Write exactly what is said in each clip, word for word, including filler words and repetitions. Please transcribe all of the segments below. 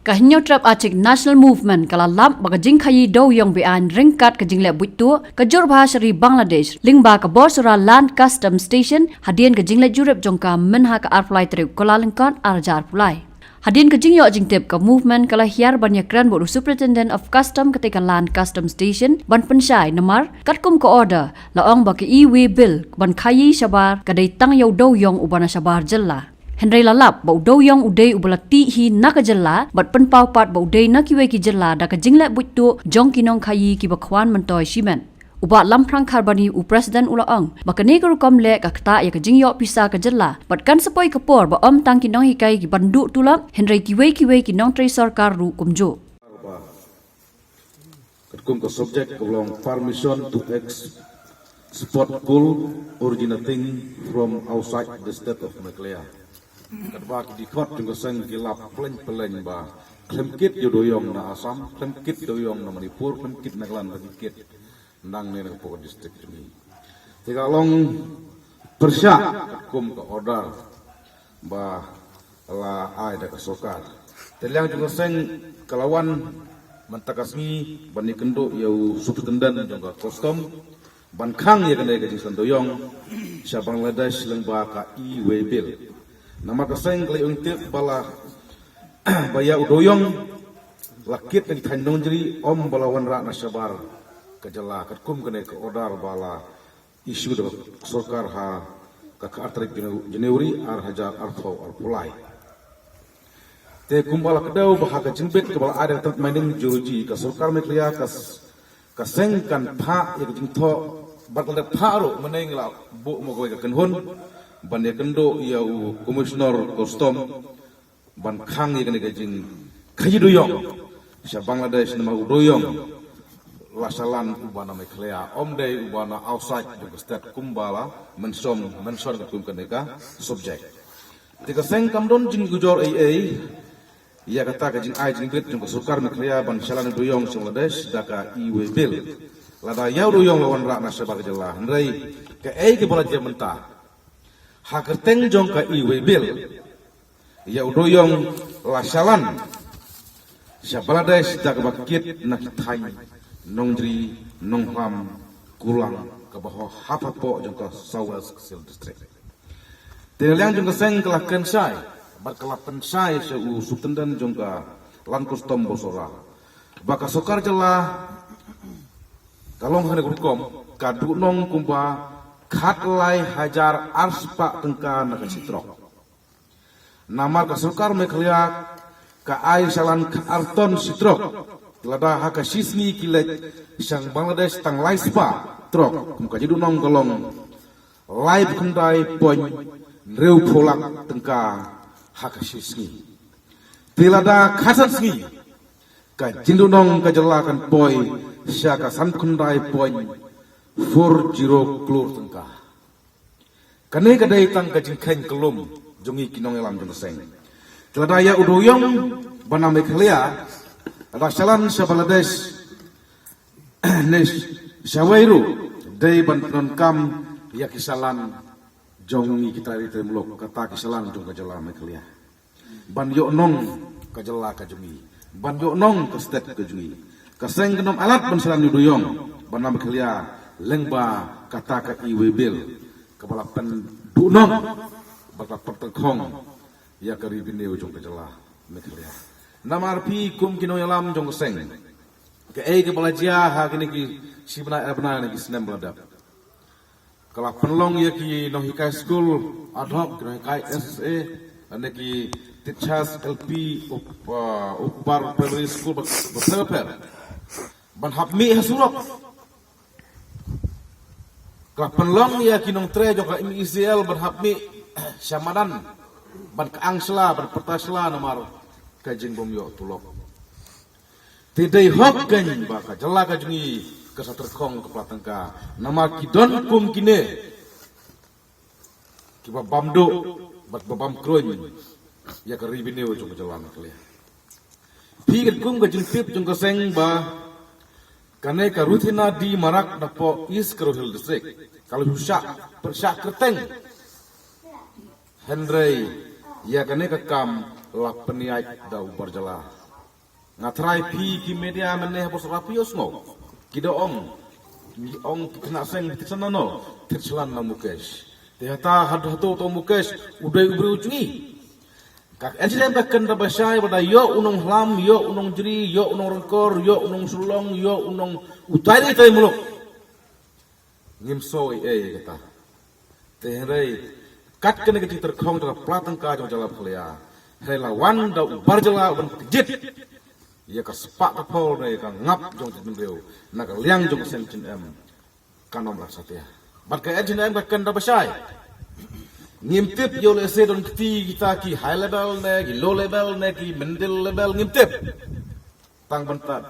Ka Hynñiewtrep Achik National Movement ka la lap ba ka jingkhaïi dewïong beaiñ ryngkat ka jingleh buit tuh ka jur bha sha ri Bangladesh lyngba ka Borsora Land Customs Station hadien ka jingleit jurip jong ka mynha ka arphew lai tarik u Kyllalyngkot arhajar arphew lai. Hadien ka jingïoh jingtip, ka movement ka la hiar ban ïakren bad u Superintendent of Custom katei ka Land Customs Station ban pynshai namar katkum ka order la ong ba ka e-way bill ban khaïi shabar ka dei tang ïa u dewïong uba na shabar jylla. Hynrei la lap ba u dewïong u dei uba la tih hi na ka jylla bad pynpaw pat ba u dei na kiwei ki jylla da ka jingleh buit tuh jong ki nongkhaïi kiba khwan myntoi shimet. U Bah Lamphrang Kharbani, u President, u la ong ba kane ka rukom leh ka ktah ïa ka jingïoh pisa ka jylla bad kan sa poi ka por ba ym tang ki nonghikai ki ban duh tulop hynrei kiwei kiwei ki nongtrei sorkar ruh kumjuh. Katkum ka subject ka long permission to export coal originating from outside the state of Meghalaya. Katba ki dkhot jong ka seng ki la pynlong pynlong ba khlem kit ïa u dewïong na Assam, khlem kit dewïong na Manipur, khlem kit Nagaland, khlem kit nangne na ka Pokot District jong ngi. Te ka long pyrshah katkum ka order ba la ai da ka sorkar. Te liang jong ka seng ka la wan mynta ka sngi ban ïakynduh ïa u Superintendent jong ka Custom ban khang ïa kane ka jingsan dewïong sha Bangladesh lyngba ka e-way bill. Namar ka seng ka la ïoh tip ba la ba ïa u dewïong la kit na ki thaiñ nongjri ym ba la wanrah na shabar ka jylla katkum kane ka order ba la issue da ka sorkar ha ka khatar tarik Janu-, January arhajar arphew arphew lai. Te kumba la kdew ba ha ka jingbit kaba la ai da ka Mining Geology ka sorkar Meghalaya ka s-, ka seng kan phah ïa ka jingthoh bad ka la phah ruh mynne la buh ma kawei ka kynhun ban ïakynduh ïa u Commissioner Custom ban khang ïa kane ka jingkhaïi dewïong sha Bangladesh namar u dewïong la shalan uba na Meghalaya, ym dei uba na outside jong ka state kumba la mention, mention katkum kane ka subject. Te ka seng kam don jingujor ei ei ïa kata ka jingai jingbit jong ka sorkar Meghalaya ban shalan u dewïong sha Bangladesh da ka e-way bill. Lada ïa u dewïong la wanrah na shabar ka jylla, hynrei kaei kaba la jia mynta ha kyrteng jong ka e-way bill, ïa u dewïong la shalan sha Bangladesh da kaba kit na ki thaiñ Nongjri, Nongkhlam, Kulang kaba hapoh jong ka South West Khasi Hills District. Te na liang jong ka seng ka la kren shai bad ka la pynshai sha u Superintendent jong ka Land Custom Borsora ba ka sorkar jylla ka long ha kane ka rukom ka duhnong kumba khatlai hajar arspah tyngka na ka shi trok. Namar ka sorkar Meghalaya ka ai shalan khatar ton shi trok. Lada ha ka shi sngi ki leit sha Bangladesh tang lai spah trok, kum ka jingduhnong ka long laiphew khyndai point hynriewphew lak tyngka ha ka shi sngi. Te lada khatsan sngi ka jingduhnong ka jylla kan poi sha ka sanphew khyndai point four zero klur tyngka. Kane ka dei tang ka jingkheiñ kyllum jong ngi ki nongïalam jong ka seng. Te lada ïa u dewïong ba na Meghalaya lada shalan sha Bangladesh ne shawei ruh dei ban pyndonkam ïa ki shalan jong ngi ki trai ri trai muluk, kata ki shalan jong ka jylla Meghalaya. Ban ïoh nong ka jylla ka jong ngi, ban ïoh nong ka state ka jong ngi. Ka seng kan ym ailad ban shalan ïa u dewïong ba na Meghalaya lyngba kata ka e-way bill kaba la pynduhnong bad la pyntyngkhong ïa ka revenue jong ka jylla Meghalaya. Namar phi kum ki nongïalam jong ka seng, kaei kaba la jia ha kine ki shi bnai ar bnai ne ki snem ba la dep, ka la pynlong ïa ki nonghikai skul ad hoc, ki nonghikai S S A, lane ki teachers L P, up-, uh, upper primary school bad, bad pher bad pher ban hap mih ha surok. Ka la pynlong ïa ki nongtrei jong ka M E C L ban hap mih sha madan ban kyang shla, ban pyrta shla namar ka jingbym ïoh tulop. Te dei hok kein ba ka jylla ka jong ngi ka sa tyrkhong ka pla tyngka namar ki don kum kine kiba bam duh bad ba bam kruiñ ïa ka revenue jong ka jylla Meghalaya. Phi katkum ka jingtip jong ka seng ba kane ka Ruthina D Marak napoh East Garo Hills District ka la shu shah, pyrshah kyrteng. Hynrei ïa kane ka kam la pynïaid da u bar jylla Nga trai phi ki media mynne ha Bosra phi ïohsngew. Ki da ong, ngi ong ki khynnah seng phi tip sha nano, tip sha lan na Mukesh. Te hata had hato to Mukesh u dei u briew jong ngi. Ka N C N M ka kynda ba shai ba da ïoh u nonghlam, ïoh u nongjri, ïoh u nongryngkor, ïoh u nongshulong, ïoh u nong utai ri tai muluk. Ngim soi ei ei kata. Te hynrei kat kane ka jingtyrkhong jong ka pla tyngka jong jylla Meghalaya. Hynrei la wan da u bar jylla u ban kjit ïa ka spah ka phew ne ka ngap jong ka jaitbynriew na ka liang jong ka seng H N M. Kan ym rat satia. Bad ka H N M ka kynda ba shai. Ngim tip ïoh lehse don kti kita ki high level ne ki low level ne ki middle level, ngim tip. Tang bynta,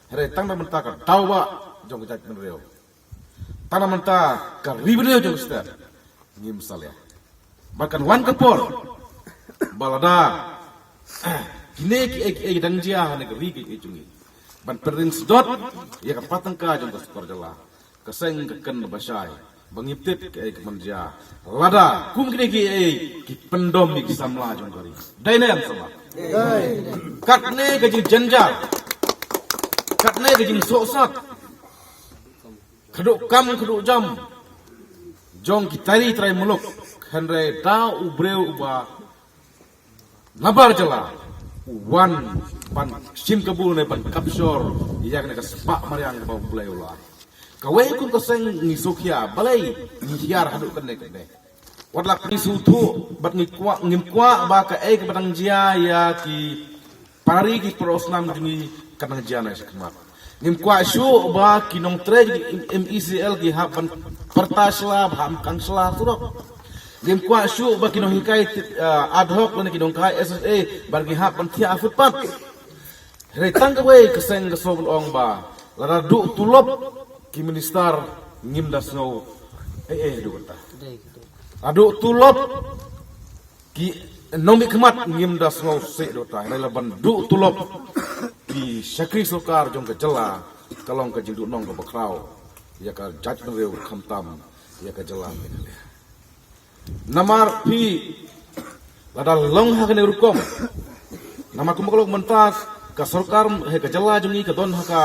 hynrei tang na bynta ka daw ba jong ka jaitbynriew. Tang na bynta ka revenue jong ka state. Ngim salia. Ba kan wan ka por ba lada kine kiei kiei dang jia ha kane ka ri ka jong ngi, ban pynring sdot ïa ka pla tyngka jong ka sorkar jylla. Ka seng ka kynda ba shai ba ngim tip kaei ka ban jia lada kum kine kiei ki pyndom ïa ki samla jong ka ri. Dei ne em samla? Katne ka jingjynjar, katne ka jingsohsat, khadduh kam khadduh jam jong ki trai ri trai muluk. Hynrei da u briew uba nabar jylla u wan ban shim kabu ne ban capture ïa kane ka spah mariang ba U Blei u la ai. Kawei kum ka seng ngi sngewkhia, balei ngi hiar haduh kane kane. Wat la ngi sngewthuh bad ngi kwah, ngim kwah ba kaei kaba dang jia ïa ki para ri ki para snam jong ngi kan dang jia na shakhmat. Ngim kwah shuh ba ki nongtrei jong M E C L ki hap ban pyrta sla, ba hap kang sla surok. Ngim kwah shuh ba ki nonghikai, eh, ad hoc lane ki nonghikai S S A ba ki hap ban thiah footpath. Hynrei tang kawei ka seng ka sngew ban ong ba lada duh tulop ki minister ngim da sngew ei ei haduh kata. Lada duh tulop ki nongmihkhmat ngim da sngew seh haduh kata. Hynrei la ban duh tulop ki shakri sorkar jong ka jylla ka long ka jingduhnong kaba khraw ïa ka jaitbynriew khamtam ïa ka jylla Meghalaya. Namar phi lada long ha kane rukom, namar kumba ka long mynta ka sorkar ha ka jylla jong ngi ka don ha ka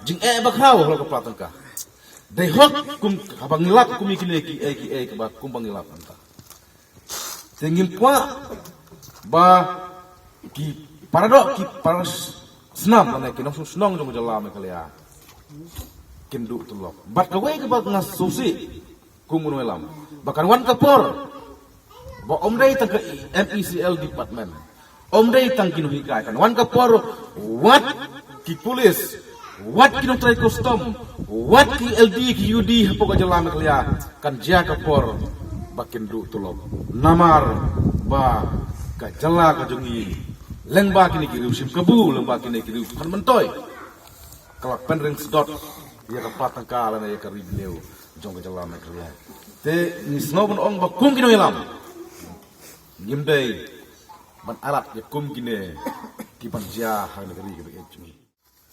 jingeh ba khraw halor ka pla tyngka. Dei hok kum haba ngi lap kum ïa kine kiei kiei kaba kumba ngi lap mynta. Te ngim kwah ba ki para doh ki para snam lane ki nongshong shnong jong ka jylla Meghalaya kin duh tulop. Bad kawei kaba nga sngewsih kum u nongïalam ba kan wan ka por ba ym dei tang ka M E C L department, ym dei tang ki nonghikai, kan wan ka por wat ki pulit, wat ki nongtrei custom, wat ki L D ki U D hapoh ka jylla Meghalaya kan jia ka por ba kin duh tulop. Namar ba ka jylla ka jong ngi lyngba kine ki riew shim kabu, lyngba kine ki riew phan myntoi, ka la pynring sdot ïa ka pla tyngka lane ïa ka revenue jong ka jylla Meghalaya. Te ngi sngew ban ong ba kum ki nongïalam ngim dei ban ailad ïa kum kine ki ban jia ha kane ka ri kaba ïeit jong ngi.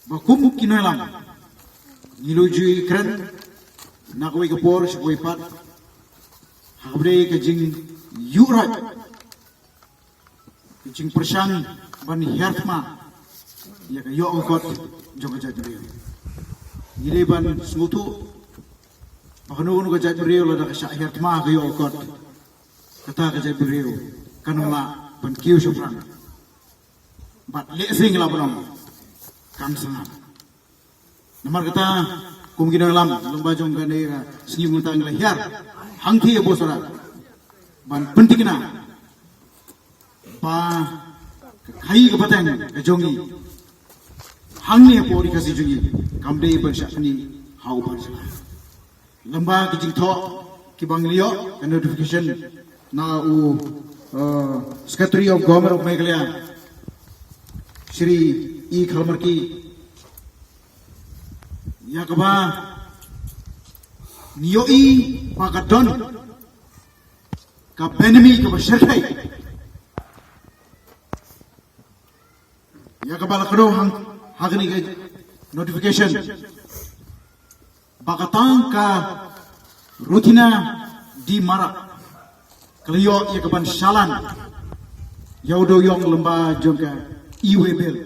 Ba kum ki nongïalam ngi la ju ïakren na kawei ka por sha kawei pat ha kaba dei ka jingïuh raid, ka jingpyrshang ban hiar thma ïa ka ïoh ka kot jong ka jaitbynriew. Ngi dei ban sngewthuh ba kano kano ka jaitbynriew lada ka shah hiar thma ka ïoh ka kot, kata ka jaitbynriew kan ym lah ban kiew shaphrang. Bad lehse ngi lah ban ong kan sngap. Namar kata kum ki nongïalam lyngba jong kane ka sngi mynta ngi la hiar hangthie ha Bosra ban pynthikna ba ka khaii ka pateng ka jong ngi hangne hapoh Ri Khasi jong ngi kam dei ban shah knieh ha u bar jylla. Lyngba ki jingthoh kiba ngi la ïoh ka notification na u, uh, Secretary of Government of Meghalaya, Shri E Kharmarki, ïa kaba ngi ïohi ba ka don ka bynmih kaba shyrkhei ïa kaba la kdew hang ha kane ka notification ba ka tang ka Rutina D Marak ka la ïoh ïa ka ban shalan ïa u dewïong lyngba jong ka e-way bill.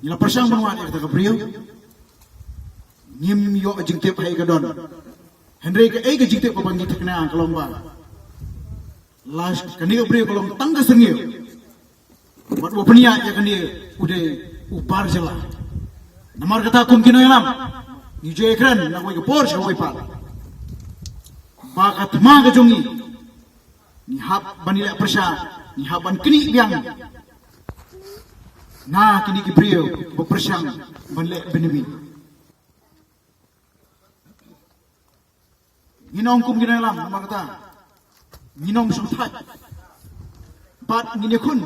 Ngi la pyrshang ban wad ïa kata ka briew. Ngim ïoh jingtip ha ïa ka don. Hynrei ka ei ka jingtip ba ngi thikna ka long ba la kane ka briew ka long tang ka syrngiew. Wat ba pynïaid ïa kane u dei u bar jylla. Namar kata kum ki nongïalam, ngi ju ïakren na kawei ka por sha kawei pat ba ka thma ka jong ngi, ngi hap ban ïaleh pyrshah, ngi hap ban knieh biang na kine ki briew ba pyrshang ban leh bynta. Ngi ong kum ki nongïalam namar kata, ngi ong shongthait. Bad ngin ïakhun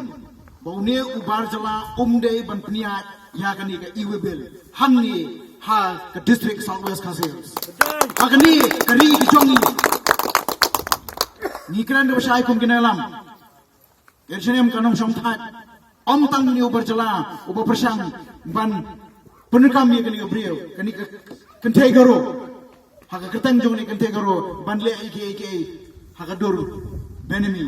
ba une u bar jylla um dei ban pynïaid ïa kane ka e-way bill hangne ha ka district South West Khasi Hills. Ha kane ka ri ka jong ngi, ngi kren da ba shai kum ki nongïalam. Ïa snem ka nongshongthait. Ym tang une u bar jylla uba pyrshang ban pyndonkam ïa kane ka briew, kane ka kynthei Garo. Ha ka kyrteng jong kane ka kynthei Garo ban leh ïa kiei kiei ha ka dur bynta.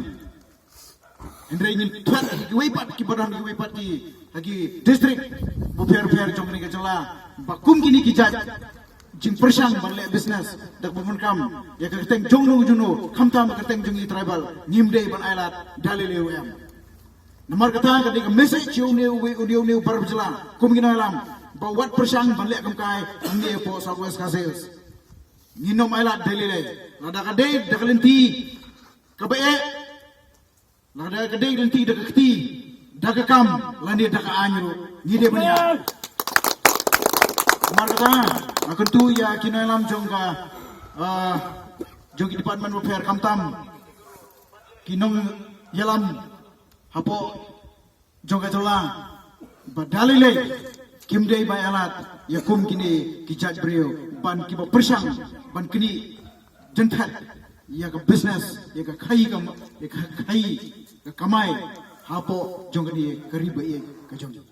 Hynrei ngin thwet ha kiwei pat ki badan, kiwei pat ki, ha ki district bapher bapher jong kane ka jylla ba kum kine ki jait jingpyrshang ban leh business da kaba pyndonkam ïa ka kyrteng jong no jong no, khamtam ka kyrteng jong ngi tribal, ngim dei ban ailad da lei lei ruh em. Namar kata ka dei ka message ïa une u, une u, une u bar jylla kum ki nongïalam ba wat pyrshang ban leh kumkai hangne hapoh South West Khasi Hills. Ngin ym ailad da lei lei. Lada ka dei da ka lynti kaba eh, lada ka dei lynti da ka kti, da ka kam, lane da ka aiñ ruh, ngi dei ban ïaid. Namar kata nga kyntu ïa ki nongïalam jong ka, ah, jong ki department bapher, khamtam ki nongïalam hapoh jong ka jylla ba da lei lei kim dei ban ailad ïa kum kine ki jait briew ban, kiba pyrshang ban knieh jynthep ïa ka business, ïa ka khaïi kam, ïa ka khaïi ka kamai hapoh jong kane ka ri ba ïeit ka jong ngi.